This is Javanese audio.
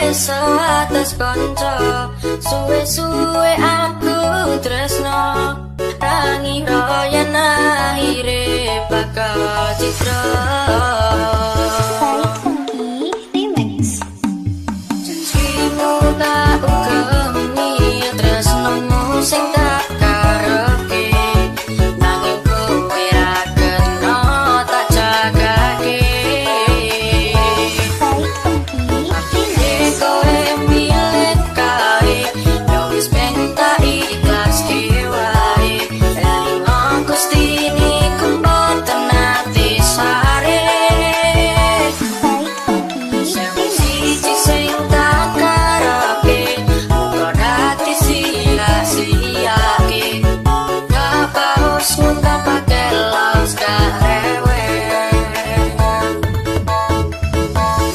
Atas kanca. Suwe-suwe aku tresno, ra ngira yen akhire bakal cidra.